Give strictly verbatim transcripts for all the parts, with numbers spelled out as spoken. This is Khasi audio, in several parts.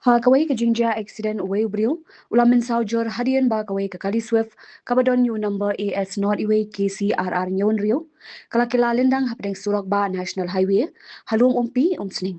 Ha kawei ka jingjia accident, uwei u briew u la mynsaw jur hadien ba kawei ka kali Swift kaba don ïa u number A S nought uwei K C R R hynñiew hynriew ka la kylla lyndang hapdeng surok ba National Highway ha Lum Umpi, Umsning.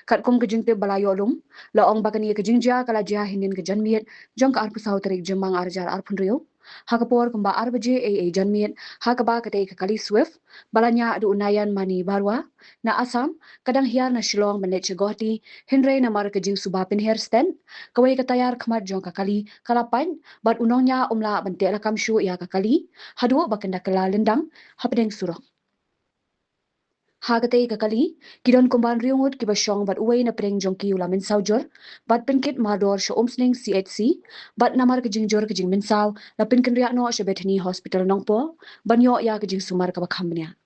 Katkum ka jingtip ba la ïoh lum, la ong ba kane ka jingjia ka la jia hynnin ka janmiet jong ka arphew saw tarik Jymmang ar hajar arphew hynriew. Ha ka por kumba ar baje eiei janmiet, ha kaba katei ka kali Swift ba la ñiah da u Nayan Mani Barua na Assam ka dang hiar na Shillong ban leit sha Guwahati, hynrei namar ka jingsuba pynher stent, kawei ka tayar khmat jong ka kali ka la pait bad u nongñiah um lah ban teh lakam shuh ïa ka kali haduh ba kan da kylla lyndang hapdeng surok. Ha katei ka kali ki don kumba hynriew ngut kiba shong bad uwei na pdeng jong ki u la mynsaw jur bad pynkit mardor sha Umsning C H C, bad namar ka jingjur ka jingmynsaw la pynkynriah noh sha Bethany Hospital Nongpoh ban ïoh ïa ka jingsumar kaba kham bniah.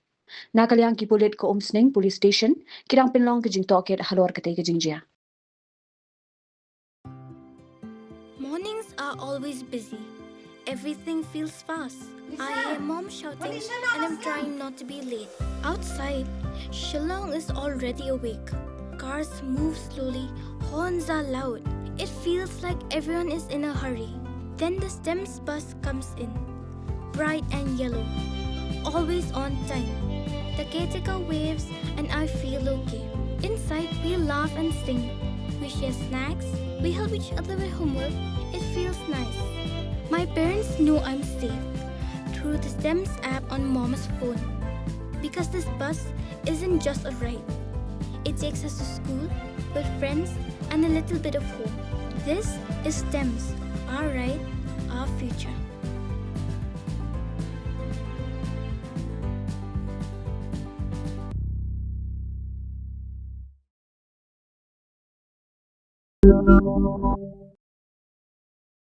Na ka liang ki pulit ka Umsning Police Station ki dang pynlong ka jingtohkit halor katei ka jingjia. Mornings are always busy. Everything feels fast. I hear mom shouting and I'm trying not to be late. Outside, Shillong is already awake. Cars move slowly, horns are loud. It feels like everyone is in a hurry. Then the STEMS bus comes in, bright and yellow, always on time. The caretaker waves and I feel okay. Inside, we laugh and sing. We share snacks. We help each other with homework. It feels nice. My parents know I'm safe through the STEMS app on mom's phone, because this bus isn't just a ride. It takes us to school, with friends, and a little bit of home. This is STEMS, our ride, our future.